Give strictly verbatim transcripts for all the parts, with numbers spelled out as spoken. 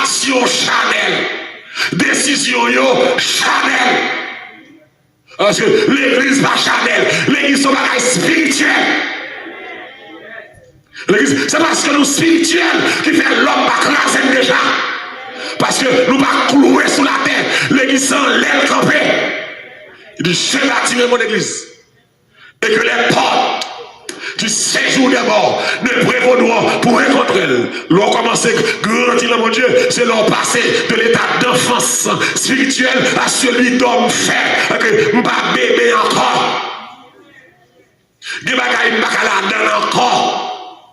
Aksyon chanèl. Desizyon yo chanèl. Paske legliz pa chanèl. Legliz se yon bagay espirityèl. Legliz, se paske nou espirityèl ki fè lòm pa kraze n deja. Paske nou pa kloure sou latè. Legliz se anlè l kanpe. Li di, je bâtirai mon église. Et que les portes du séjour des morts ne prévaudront pour rencontrer l. Lè w kòmanse grandi nan Bondye, se lè w pase de l'état d'enfance spirituelle à celui d'homme fait. Ok, m pa bebe ankò. Gen bagay m pa ka ladan l ankò.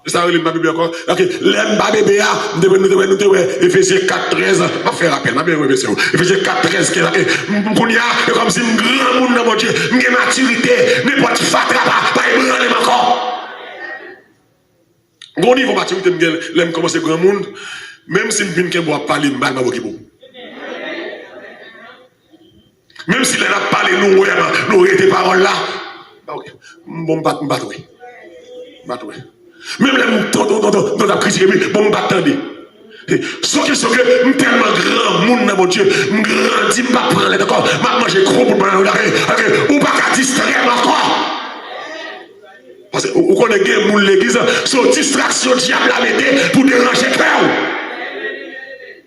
Sa rele m pa bebe ankò. Ok, lè m pa bebe a, m te wè, nou te wè, nou te wè Efezyen kat trèz. M ap fè rapèl, m ap byen repete w. Efezyen kat trèz, kenz, ok. M, m, kounye a, e kòmsi m granmoun nan Bondye. M gen matirite. Nenpòt fatra pa, pa ebranle m ankò. Gon nivo matirite m gen lè m kòmanse granmoun. Menm si m vin kenbe w ap pale mal, m ap okipe w. Menm si lè n ap pale, nou wè, nou rete pawòl la. Bon, m pa t, m pa t wè. M pa t wè. Menm lè m ton, ton, ton, ton, ton t ap kritike, wi, bon, m pa t tande. Soke, soke, m tèlman granmoun nan Bondye, m grandi, m pa pran lèt ankò, m ap manje gwo bout bannann, ok, ok, ou pa ka distrè m ankò. Paske ou, ou konnen gen moun legliz, se yon distraksyon dyab la mete pou deranje kè w.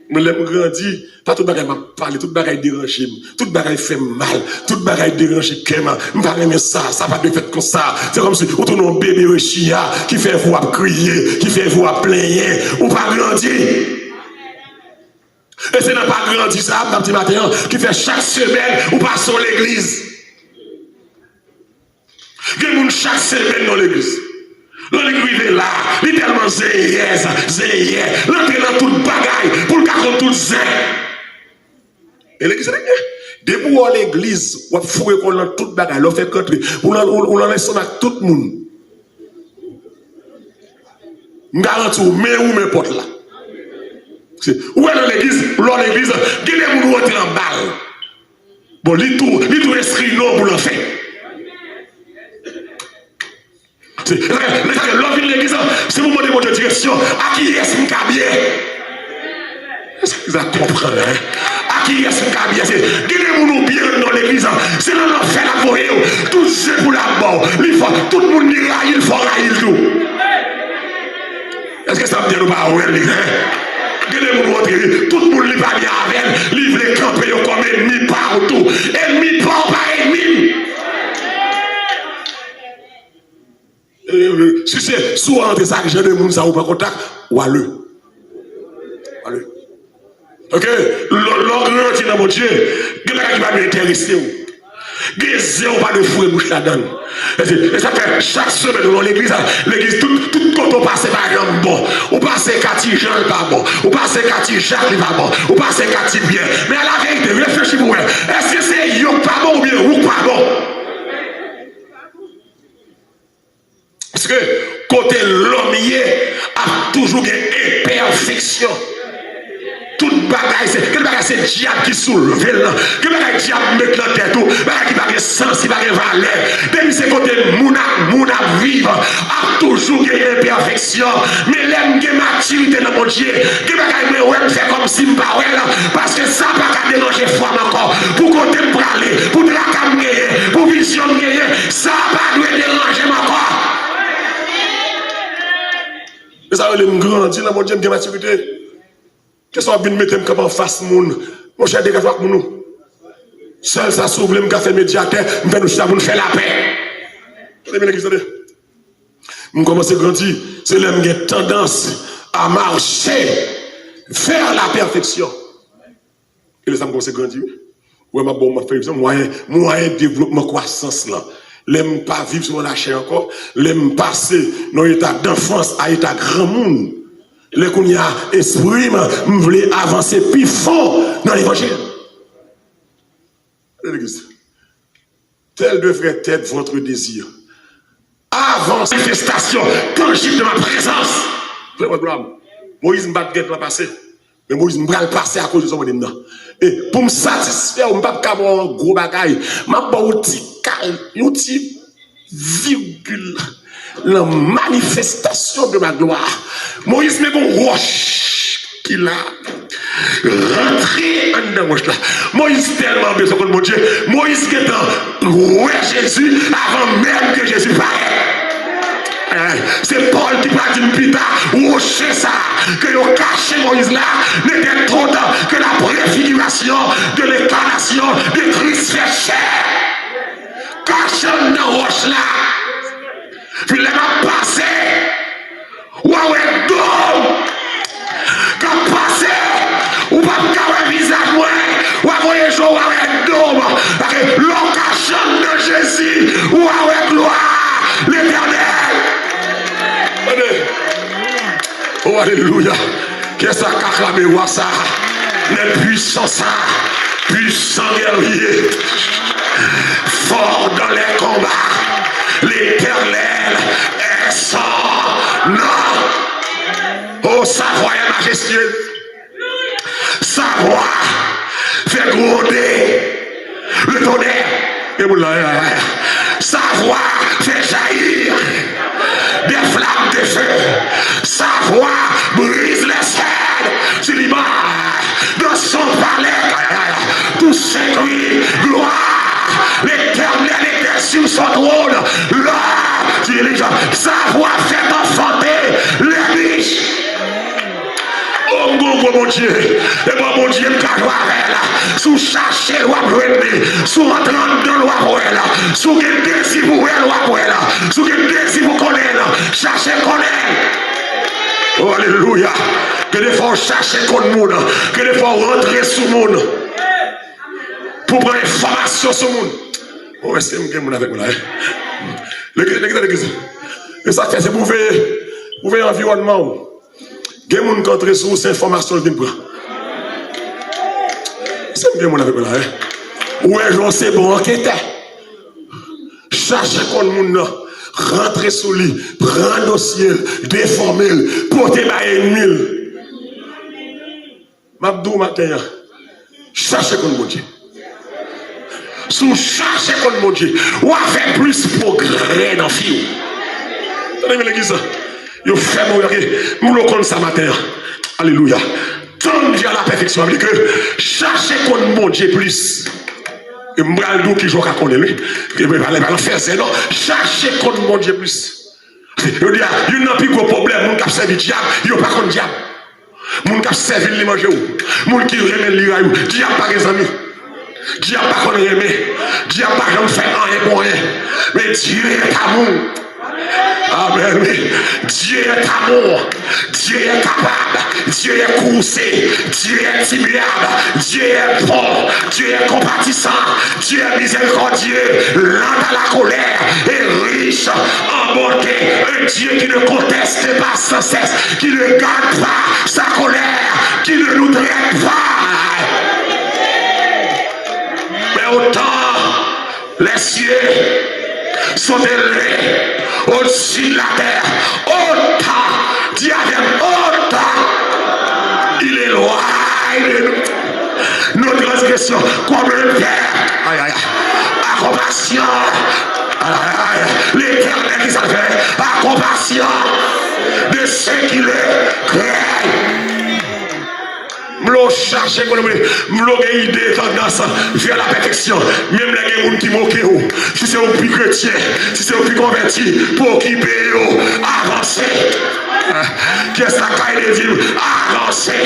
Men lè m grandi, pa tout bagay m ap pale, tout bagay deranje m, tout bagay fè m mal, tout bagay deranje kè m. M pa renmen sa, sa pa dwe fèt konsa. Se kòmsi ou tounen yon bebe rechiya ki fè vou ap kriye, ki fè vou ap plenyen. Ou pa grandi. E se nan pa grandi sa a, m t ap di maten an, ki fè chak semèn ou pase yon legliz. Gen moun chak semèn nan legliz. Lè li rive la, li tèlman zenyè, zenyè, l antre nan tout bagay pou l ka konn tout zen. E legliz se zen. Depi w wè w legliz, w ap foure kò w nan tout bagay, lè w fèk rantre, ou nan, ou, ou nan leson ak tout moun. M garanti w, men ou men pòt la. Se, ou wè nan legliz, lè w legliz, gen de moun ou antre anba l. Bon, li tou, li tou enskri non pou lanfè. Se, lè, lè, lè w vin legliz, se pou mande Bondye direksyon. A kiyès m ka byen? Èske sa konprann, en? A kiyès m ka byen? Se, gen de moun ou byen nan legliz, se nan lanfè l ap voye w. Tout je pou l ap ba w. Li fò, tout moun li rayi, l fò rayi l tou. Èske sa m di a nou pa wè l, en? Gen de moun ou antre, tout moun li pa byen avè l, li vle kanpe yo kòm ènmi pa w tou. Ènmi pa w pa ènmi m. E, e, si se, si w rantre sa ak jan de moun sa ou pran kontak, w ale. W ale. Ok? Lè, lè w grandi nan Bondye, gen bagay ki pa dwe enterese w. Gen zen ou pa dwe foure bouch ladan l. E se, e sa fè chak semèn ou nan legliz, legliz tout, tout kote w pase pa janm bon. Ou pase Katijan, li pa bon. Ou pase Katijak, li pa bon. Ou pase Katipyè. Men a la verite, reflechi pou wè. Èske se yo k pa bon oubyen ou k pa bon? Paske kote lòm ye, ap toujou gen enpèfeksyon. Tout bagay se, gen bagay se dyab ki soulve l nan. Gen bagay dyab met nan tèt ou, bagay ki pa gen sans, ki pa gen valè. Depi se kote moun ak moun ap viv, ap toujou gen enpèfeksyon. Men lè m gen matirite nan Bondye, gen bagay mwen wè m fè kòmsi m pa wè l, paske sa pa ka deranje fwa m ankò. Pou kote m prale, pou traka m genyen, pou vizyon m genyen, sa pa dwe deranje m ankò. E sa rele m grandi nan Bondye, m gen matirite. Kesyon w ap vin mete m kanpe anfas moun. Monchè, degaje w ak moun ou. Sèl sa, si w vle, m ka fè medyatè, m fè nou chita pou n fè lapè. Tande byen, legliz, tande. M kòmanse grandi, se lè m gen tandans a mache vè la pèfeksyon. E lè sa m kòmanse grandi, wi. Ou wè m ap ba w, m ap fè egzanp, mwayen, mwayen devlopman kwasans lan. Lè m pa viv selon lachè ankò, lè m pase nan eta danfans a eta granmoun, lè kounye a espri m, m vle avanse pi fon nan levanjil. Legliz. Tel devrait être votre désir. Avans. Manifestasyon tanjib de ma prezans. Frè mwen, glwa. Moyiz, m pa t gen plan pase. Men Moyiz, m pral pase akoz de sa w mande m nan. E pou m satisfè w, m p ap ka ba w yon gwo bagay. M ap ba w yon ti kal, yon ti vigil nan manifestasyon de ma gloire. Moyiz, men gon wòch. ki la. Rantre anndan wòch la. Moyiz tèlman bezwen konn Bondye, Moyiz gentan wè Jezi avan menm ke Jezi parèt. Eh, se Pòl ki pral di n pita, woche sa ke yo kache Moyiz la n'était autre que la préfiguration de l'incarnation de Christ fait chair. Kache anndan wòch la. Pi lè m ap pase, w a wè do m k ap pase. Ou p ap ka wè vizaj mwen. W a voye je w, w a wè do m. Paske lè w kache anndan Jezi, w a wè glwa Letènèl. Tande. Oh, alelouya. Kiyès k ka aklame wa sa a, nèg pwisan sa a, pwisan gèrye, fò dans les combats, l'Éternel est son nom. Oh, sa vwa est majestueuse. Sa vwa fè gwonde le tonnerre. Gen moun la, ya, ya, ya. Sa vwa fè jaillir des flammes de feu. Sa vwa brise les chaînes du Liban. Dans son palais, ya, ya, ya, tous s'écrient gloire. L'Éternel était sur son trône. Là, dirige. Sa vwa fè anfante les biches. O, m gon gwo Bondye. E bon Bondye m ka jwe avè l. Si w chache l, w ap jwenn li. Si w antre anndan l, w ap wè l. Si w gen dezi pou wè l, w ap wè l. Si w gen dezi pou konnen l, chache konnen l. O, alelouya. Gen de fwa w chache konn moun. Gen de fwa w rantre sou moun pou pran enfòmasyon sou moun. O, èske m gen moun avèk mwen la, wi? Legliz, legliz, legliz. E sa k fè se pou w veye, pou w veye anviwònman w. Gen moun k antre sou ou, se enfòmasyon l vin pran. Èske m gen moun avèk mwen la, wi? Ou wè jan w se bon anketè. Chache konn moun nan. Rantre sou li, pran dosye l, defòme l, pote bay ènmi l. M ap di w maten an, chache konn Bondye. Si w chache konn Bondye, w a fè plis pwogrè nan vi w. Tande byen legliz la. Yo fè m wè ke m vle w konn sa maten an. Alelouya. Tendre à la perfection, sa vle di ke chache konn Bondye plis. E m pral di w kijan w ka konnen l, wi. E pa, pa, pa nan fèzè, non. Chache konn Bondye plis. Yo di a, youn nan pi gwo pwoblèm moun k ap sèvi dyab, yo pa konn dyab. Moun k ap sèvi l, li manje w. Moun ki renmen l, li rayi w. Dyab pa gen zanmi. Dyab pa konn renmen. Dyab pa janm fè anyen pou anyen. Men Dieu est amour. Amèn, wi. Dieu est amour. Dieu est capable. Dieu est coursier. Dieu est immuable. Dieu est bon. Dieu est compatissant. Dieu est miséricordieux, lent à la colère et riche en bonté. Un Dieu qui ne conteste pas sans cesse, qui ne garde pas sa colère, qui ne nous traite pas. Mais autant les cieux sont élevés au-dessus de la terre, autant, di avè m, autant il éloigne de nous nos transgressions comme le Père. Ay, ay, ay. A konpasyon. Ay, ay, ay. Letènèl ki sa l fè? A konpasyon de ceux qui le craignent. M vle w chache konnen, m vle w gen ide, tandans vers la perfection. Menm lè gen moun ki moke w, si se ou k pi kretyen, si se ou k pi konvèti, pa okipe yo, avanse. Kiyès la k ka ede di m, avanse?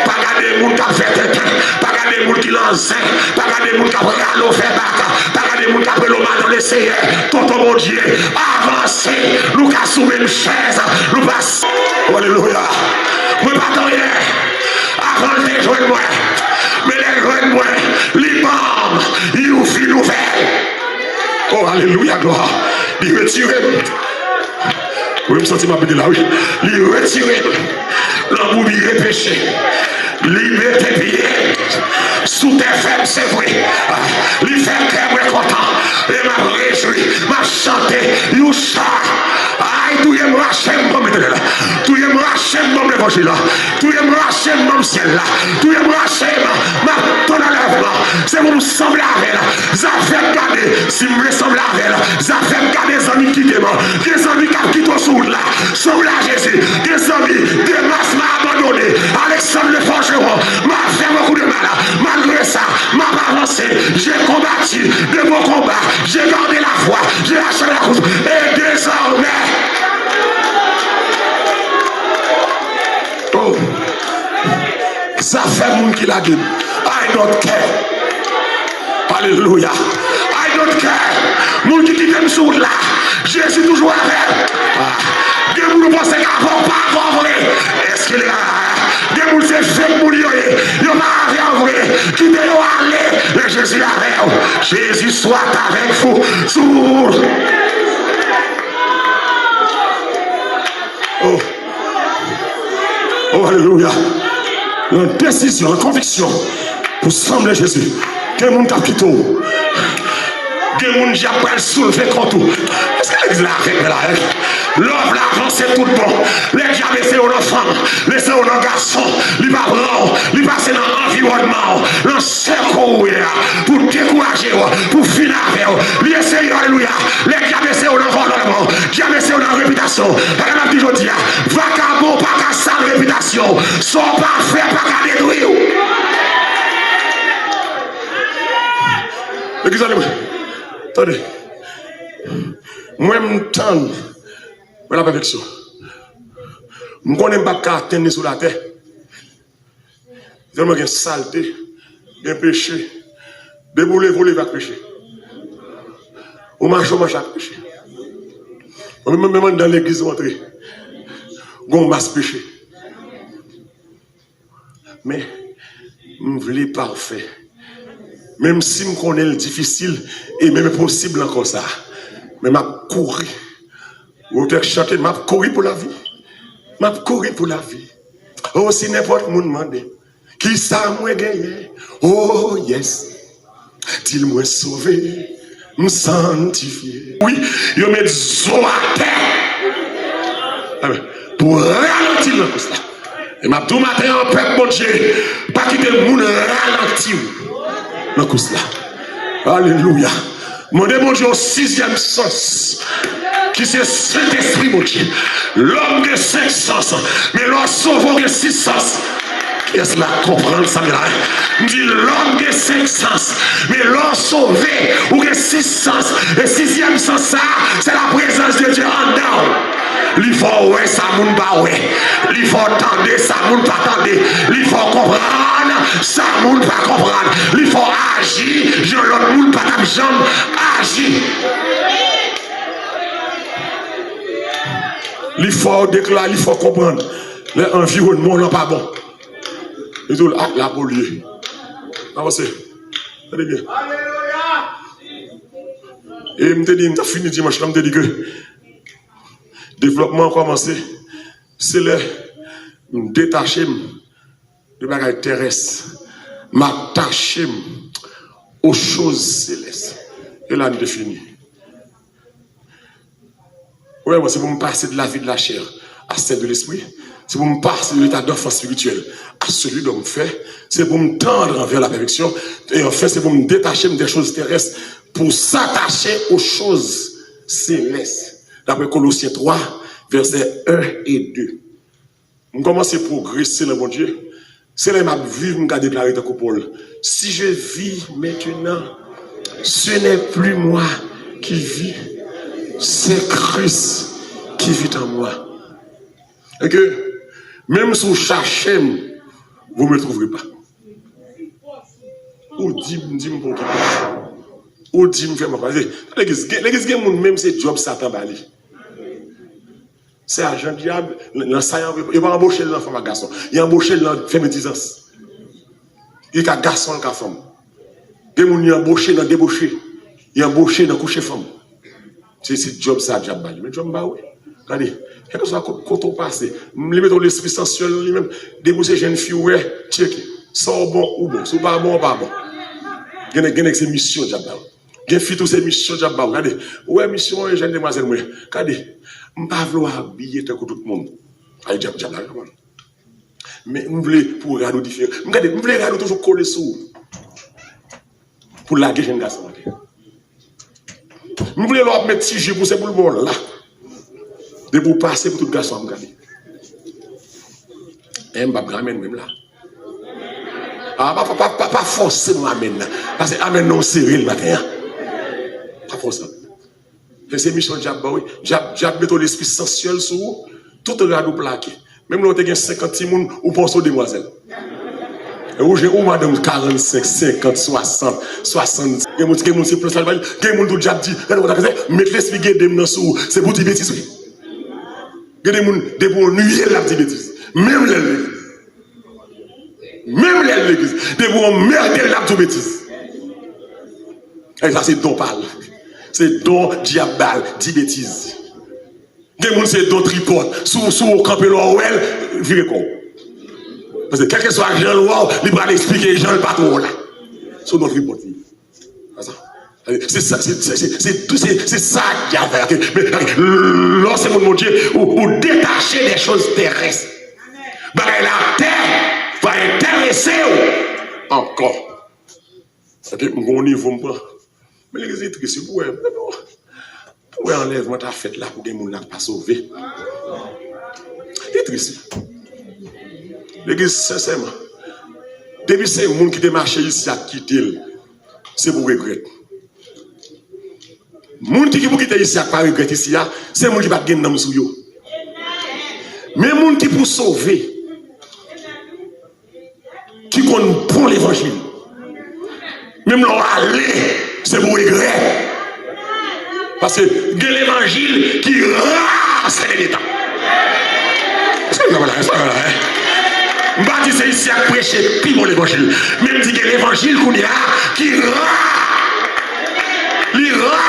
Pa gade moun k ap fè tenten, pa gade moun ki nan zen, pa gade moun k ap rale w fè bak, pa gade moun k ap rele w madan Leseyè, tonton Bondye, avanse. Nou ka sou menm chèz, nou pa s-, alelouya. Mwen pa t anyen avan l te jwenn mwen. Men lè l jwenn mwen, li ban m yon vi nouvèl. O, alelouya, glwa. Li retire m. Wi, m santi m ap vini la, wi. Li retire m nan boubire peche. Li mete pye sou tè fèm, se vre. Li fè kè mwen kontan. E m ap rejwi, m ap chante yon chan. Ay, touye m, rache m, ban m Letènèl. Touye m, rache m, ban m levanjil la. Touye m, rache m, ban m syèl la. Touye m, rache m, m ap tann anlèvman. Se pou m sanble avè l. Zafè m gade, si m vle sanble avè l. Zafè m gade zanmi k kite m. Gen zanmi k ap kite w sou wout la. Sanble a Jezi. Gen zanmi, Demas m'a abandonné. Alex Sèm de fòjeron, m ap fè bokou de mal. Malgre sa, m ap avanse. J'ai combattu de bons combats. J'ai gardé la foi. J'ai achevé la course. Et désormais, oh, zafè moun ki lage m. I don't care. Alelouya. I don't care. Moun ki kite m sou wout la, Jezi toujou avè m. Ah. Gen moun ou panse k avè w pa avè w vre. Èske l la? Gen moun se fake moun yo ye. Yo pa avè w vre. Kite yo ale. Men Jezi avè w. Jezi soit avec vous. Sou. Oh. Oh, alelouya. Nan desizyon, nan konviksyon pou sanble Jezi. Gen moun k ap kite w. Gen moun dyab pral soulve kont ou. Èske legliz la avèk mwen la? Love la avanse tout bon. Lè dyab eseye w nan fanm, l eseye w nan gason, li pa pran w, li pase nan anviwònman w, nan sèk ou ye a, pou dekouraje w, pou fini avè w. Li eseye, alelouya. Lè dyab eseye w nan vòlòman w, dyab eseye w nan repitasyon w. Bagay m ap di jodi a, vakabon pa ka sal repitasyon w. Sa w pa fè pa ka detwi w. Legliz, tande mwen. Tande. Mwen, m tann. Mwen, lapèfeksyon. M konnen m p ap ka atenn li sou latè. Tèlman gen salte, gen peche. Depi w leve, w leve ak peche. Ou mache, w mache ak peche. Mwen menm, menm anndan legliz ou antre, gon mas peche. Men, m vle pafè. Menm si m konnen l difisil e menm enposib ankò sa. Men m ap kouri. Ou te chante, m ap kouri pou lavi. M ap kouri pou lavi. Oh, si nenpòt moun mande m, kisa mwen genyen? Oh, yes. Di l mwen sove, m santifye. Wi, yo met zo atè. Amen. Pou ralanti l nan kous la. E m ap di w maten an, pèp Bondye, pa kite moun ralanti w nan kous la. Alelouya. Mande Bondye yon sizyèm sans, ki se Sentespri Bondye. Lòm gen senk sans, men lè w sove, w gen sis sans. Kiyès la konprann sa m di la? M di, lòm gen senk sans, men lè w sove, ou gen sis sans. E sizyèm sans sa, se la prezans de Dye anndan w. Li fè w wè sa moun pa wè. Li fè w tande sa moun pa tande. Li fè w konprann sa moun pa konprann. Li fè w aji jan lòt moun pa t ap janm aji. Li fè w dekla-, li fè w konprann lè anviwònman w lan pa bon. Li di w, "Ah, la polye." Avanse. Tande byen. E m te di, m t ap fini dimanch lan, m te di ke devlòpman an kòmanse, se lè m detache m de bagay terès, m atache m aux choses célestes. E la, m te fini. Ou wè, se pou m pase de la vie de la chair à celle de l'esprit. Se pou m pase de l'état d'enfant spirituel à celui d'homme fait. Se pou m tendre envers la perfection. Et enfin, se pou m detache m des choses terrestres pour s'attacher aux choses célestes. D'après Colossiens trois, versets un et deux. M kòmanse pwogrese nan Bondye. Se lè m ap viv, m ka deklare tankou Pòl, "Si je vis maintenant, ce n'est plus moi qui vis, c'est Christ qui vit en moi." E ke, menm si w chache m, vous me trouverez pas. Ou di m, di m pa okipe. Ou di m fè m anpaze. Legliz, gen, legliz gen moun menm se djòb Satan ba li. Se ajan dyab, nan sa yo, yo pa anboche l nan fanm ak gason. Yo anboche l nan fè metizans. Li ka gason, li ka fanm. Gen moun yo anboche nan deboche. Yo anboche nan kouche fanm. Se, se djòb sa dyab ba li. Men djòb m ba ou. Gade, kèlkeswa kot, kote w pase, m li mete w lespri sansyèl nan li menm. Depi w se jèn fi, w wè, tcheke. Sa w bon, ou bon. Si w pa bon, w pa bon. Gen nèg, gen nèg se misyon dyab ba yo. Gen fi tou se misyon dyab ba w. Gade, ou wè misyon an, jèn demwazèl mwen. Gade, m pa vle w abiye tankou tout moun. Ay dyab, dyab la, kòman? Men m vle pou rad ou diferan. M gade, m vle rad ou toujou kole sou ou. Pou lage jèn gason atè. M vle lè w ap met ti jip ou, se pou l ba w la. Depi w pase pou tout gason ap gade. E m p ap granmen menm la. Ah, pa, pa, pa, pa, pa fòse m amèn nan. Paske amèn nan w sere l maten an. Pa fòse. Se, se misyon dyab ba w, wi. Dyab, dyab mete w lespri sansyèl sou ou, tout rad ou plake. Menm lè w te gen senkant timoun, ou panse w demwazèl. E ou, ou madanm karannsenk, senkant, swasant, swasanndiz. Gen moun, gen moun se plis la, gen moun tou dyab di, gade w ta fè, met lespri Gede m nan sou ou. Se pou di betiz, wi. Gen de moun, depi w nwiye l, l ap di betiz. Menm lè l legliz. Menm lè l legliz. Depi w anmède l, l ap di w betiz. E sa se don pa l. Se don dyab ba l, di betiz. Gen moun se don tripòt. Si w, si w kanpe lè w wè l, vire kò w. Paske kèlkeswa jan l wè w, li pral eksplike jan l pa t wè w la. Se yon don tripòt li ye. Se sa, se, se, se, se, se, se sa ki afè a. Men, lè w se moun Bondye, ou, ou detache de choz terès. Bagay la tè pa enterese w ankò. Ok, m gon nivo m pran. Men legliz li tris, pou wè, pou wè anlèvman ta fèt la, pou gen moun la k pa sove. Li tris. Legliz, sensèman, depi se moun ki te mache isi a k kite l, se pou regrèt. Moun ki, ki pou kite isi a k pa regrèt isi a, se moun ki pa t gen nanm sou yo. Men moun ki pou sove, ki konn bon levanjil, menm lè w ale, se pou regrèt. Paske gen levanjil ki ra sè dènye tan. Èske nou pa la, èske nou pa la, en? M pa di se isi a k preche pi bon levanjil, men m di gen levanjil kounye a ki ra. Li ra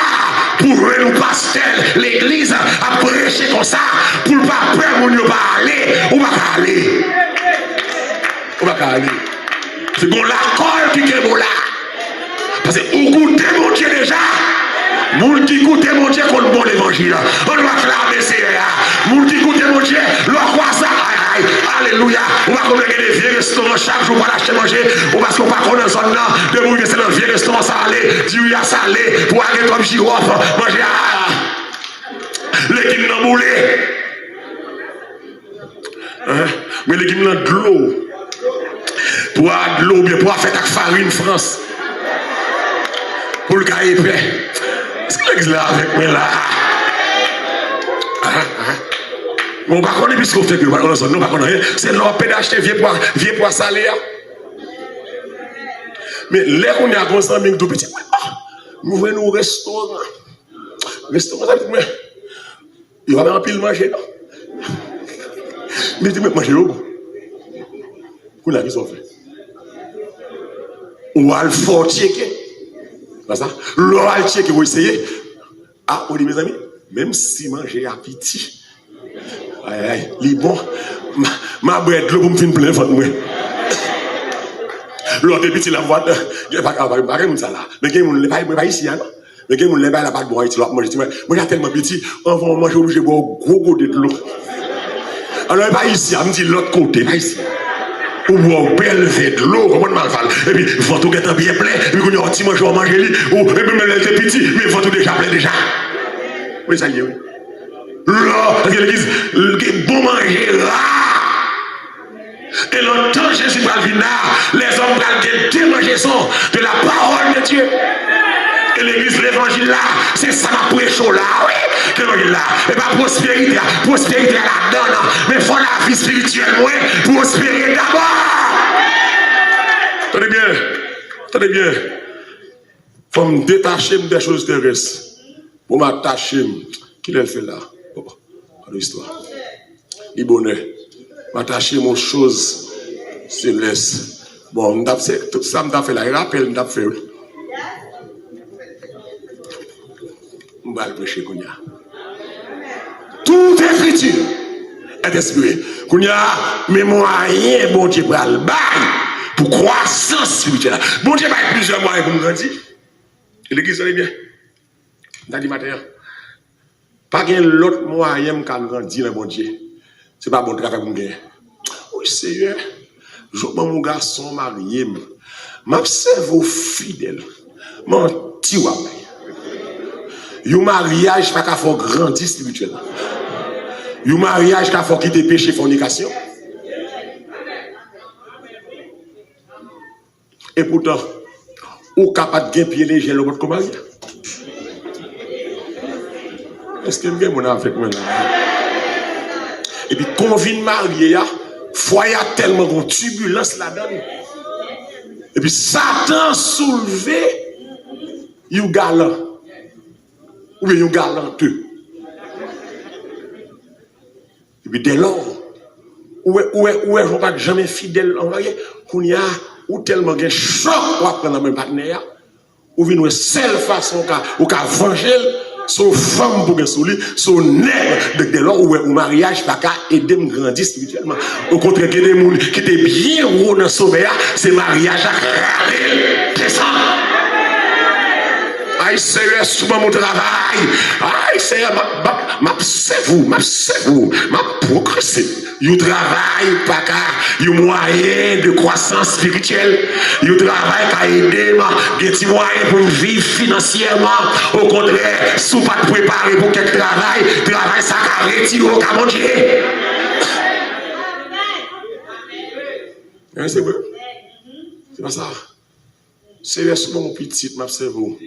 pou jwenn yon pastè legliz ap preche konsa, pou l pa pè moun yo pa ale, ou pa ka ale. Ou pa ka ale. Se gon lakòl ki kenbe w la. Paske ou goute Bondye deja. Moun ki goute Bondye konn bon levanjil. Ann nou aklame Seyè a. Moun ki goute Bondye, lè w kwaze, ay, ay, alelouya. Ou pa konn gen de vye restoran chak jou pou al achte manje. Ou paske ou pa konn nan zòn nan. Depi w rive se nan vye restoran sa ale. Diri a sale. Pou al gen twòp jiwòf. Manje a. Legim nan boule. Hein? Men legim nan dlo. Pou a dlo oubyen pou a fèt ak farin Frans. Pou l ka epè. Èske legliz la avèk mwen la? Hein? Hein? Bon, ou pa konn episkop fèk yo, ou pa konn zòn nan, ou pa konn anyen. Se lè w ap pede achte vye pwa, vye pwa sale a. Men lè kounye a gon zanmi k tou piti, ah, nou jwenn yon restoran. Restoran sa, mwen. Yo pa bay anpil manje, non. Men di mwen, manje yo bon. Kounye a, kisa w fè? Ou al fè w tcheke. Pa sa? Lè w al tcheke, w eseye. A, ou di, mezanmi, menm si manje a piti, ay, ay, li bon. M a, m a bwè dlo pou m fin plen vant mwen. Lè w te piti la, m wè, gen pa, pa, pa gen moun sa la. Men gen moun, pa, pa isi a, non. Men gen moun, lè bagay la pa t bon Ayiti, lè w ap manje, ti manje, manje a tèlman piti, anvan w manje, w oblije bwè yon gwo gode dlo. Alò, e pa isi a, m di lòt kote, pa isi a. Ou bwè yon bèl vè dlo, konprann m al fè l. Epi, vant ou gentan byen plen, epi kounye a, yon ti manje w manje li, ou, epi menm lè l te piti, men vant ou deja plen deja. Wi, sa l ye, wi. Lò, paske legliz, gen bon manje ra. E lè tan Jezi pral vin la, lèzòm pral gen demanjezon de la parole de Dieu. E legliz levanjil la, se sa m ap preche w la, wi. Levanjil la, e pa pwosperite a. Pwosperite a ladan l, men fò lavi espirityèl mwen pwospere dabò. Tande byen, tande byen. Fò m detache m dè choz terès. Pou m atache m. Kilè l fè la? Bon, gade istwa. Li bonè. M atache m yon choz selès. Bon, m t ap, se tout sa m t ap fè la, e rapèl m t ap fè, wi. M pral preche kounye a. Tout ekriti est inspiré. Kounye a, men mwayen Bondye pral bay pou kwasans espirityèl la. Bondye bay plizyè mwayen pou m grandi. E legliz, tande byen. M ta di maten an, pa gen lòt mwayen m ka grandi nan Bondye. Se pa bon travay pou m genyen. Wi, Seyè, jodi w ban m yon gason, marye m. M ap sèvi w fidèl. Manti w ap bay. Yon maryaj pa ka fè w grandi espirityèlman. Yon maryaj ka fè w kite peche fònikasyon. Epoutan, ou ka pa t gen pye lejè lè w pa t ko marye. Èske m gen moun avèk mwen la? Epi, kon w vin marye a, fwaye a tèlman gon tibilans ladan l. Epi, Satan soulve yon galan, oubyen yon galante. Epi dèlò, ou wè, ou wè, ou wè, jan w pa t janm fidèl anvan yè, kounye a, ou tèlman gen chòk w ap pran nan men patnè a, ou vin wè sèl fason ou ka, ou ka vanje l, se yon fanm pou gen sou li, se yon nèg. Donk, dèlò, ou wè, yon maryaj pa ka ede m grandi espirityèlman. Okontrè, gen de moun ki te byen wo nan somè a, se maryaj la k rale l desann. Ay, Senyè, sou ban m yon travay. Ay, Senyè, m ap, m ap, m ap sèvi w, m ap sèvi w, m ap pwogrese. Yon travay pa ka yon mwayen de kwasans espirityèl. Yon travay ka ede m gen ti mwayen pou m viv finansyèman. Okontrè, si w pa t prepare pou kèk travay, travay sa ka retire w ka Bondye. Wi, se vre. Se pa sa. Senyè, si w ban m yon pitit, m ap sèvi w.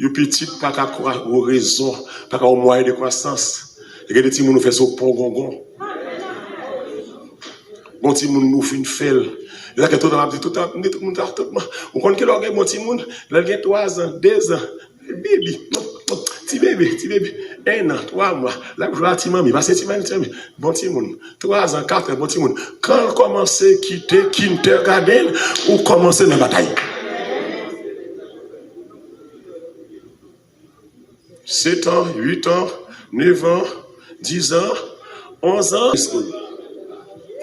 Yon pitit pa ka kwa-, yon rezon, pa ka yon mwayen de kwasans. E gen de timoun ou fè sou pon gongon. Bon timoun ou fin fè l. E sa ke toutan m ap di, toutan, m di tout moun sa, tout moun. Ou konn kilè w gen bon timoun? Lè l gen twa zan, de zan. Bebe, ti bebe, ti bebe, en an, twa mwa, l ap jwe a ti manmi, pase ti manmi, ti manmi. Bon timoun, twa zan, kat an, bon timoun. Kan l kòmanse kite kindergarten, ou kòmanse nan batay. Sèt an, uit an, nèf an, diz an, onz an.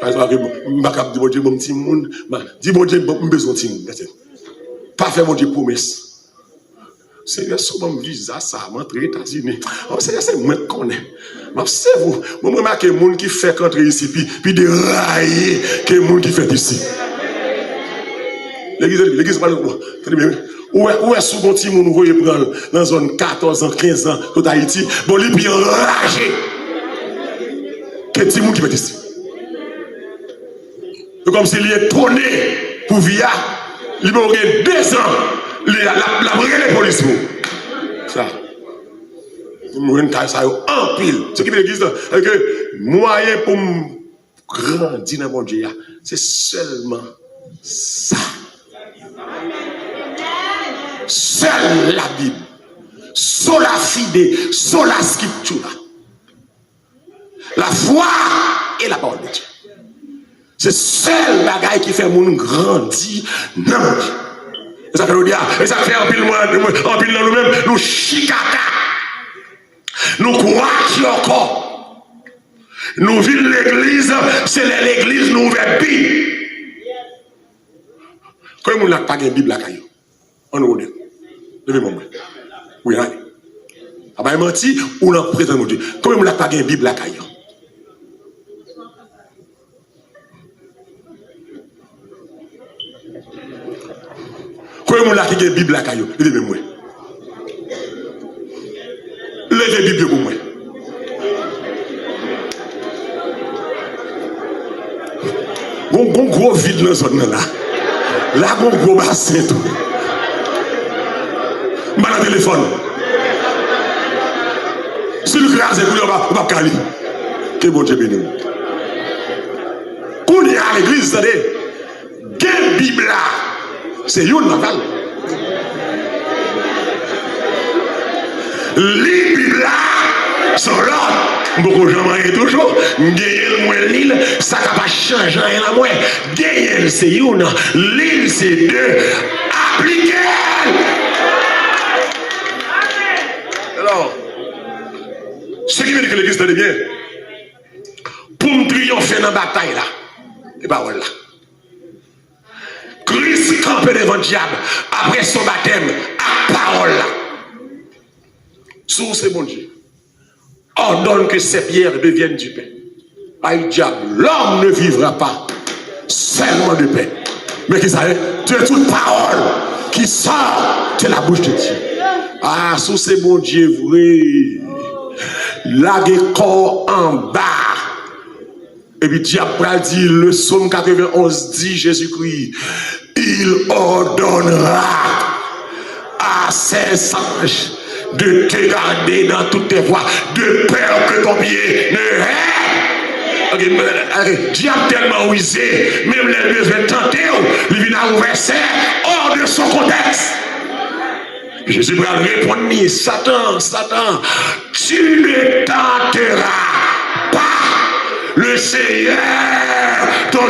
M pa kab di Bondye ban m timoun, di Bondye ban m bezwen timoun. Pa fè Bondye pwomès. Senyè, si w ban m viza sa, m antre Etazini. O Senyè, se mwen k konnen. M ap sèvi w. Mwen, m remake moun ki fèk antre isi pi, pi deraye ke moun ki fèt isi. Legliz, legliz, pale pou mwen. Tande byen, wi. Ou wè, ou wè si w gon timoun ou voye pran l nan zòn katòz an, kenz an, tout Ayiti, bon, li pi anraje ke timoun ki fèt isi. Se kòmsi li etone pou vi a. Li menm gen de zan, li la, l ap, l ap rele polis pou sa. M jwenn kay sa yo anpil. Se ki legliz la. Èske mwayen pou m grandi nan Bondye a, se sèlman sa. Sèl Labib. Sola fide, sola scriptura. La foi et la parole de Dieu. Se sèl bagay ki fè moun grandi nan Bondye. E sa fè jodi a, e sa fè anpil mwen, mwen, anpil nan nou menm, nou chikaka. Nou kwakyòkò. Nou vin legliz, se lè legliz nou ouvè Bib. Konbyen moun la k pa gen Bib lakay yo? Ann rode. Leve men w mwen. Wi, ale. Pa bay manti, ou nan prezans Bondye. Konbyen moun la k pa gen Bib lakay yo? Konbyen moun la ki gen Bib lakay yo? Leve men mwen. Leve Bib yo pou mwen. Gon, gon gwo vid nan zòn nan la. La gon gwo basen tou. M pa nan telefòn. Si l kraze, kounye a w p ap, w p ap ka li. Ke Bondye beni w. Kounye a, legliz, tande. Gen Bib la, se youn nan kay. Li Bib la, se yon lòt. M poko janm anyen toujou. M genyen l, mwen li l. Sa ka pa chanje anyen nan mwen. Genyen l, se youn. Li l, se de. Aplike l. Alò, se ki vle di ke legliz, tande byen. Pou m triyonfe nan batay la, e pawòl la. Kris kanpe devan dyab apre son batèm ak pawòl la. Si w se Bondye, ordonne que ces pierres deviennent du pain. Ay dyab, l'homme ne vivra pas seulement de pain, mais kisa ye? De toute parole qui sort de la bouche de Dieu. Ah, si w se Bondye vre, lage kò w anba. Epi dyab pral di, le psaume quatre-vingt-onze dit, Jésus-Christ, il ordonnera à ses anges de te garder dans toutes tes voies, de peur que ton pied ne heurte. Ok, ok, dyab tèlman rize, menm lè l bezwen tante w, li vin ak yon vèsè hors de son contexte. Jezi pral reponn li, Satan, Satan, tu ne tenteras pas le Seigneur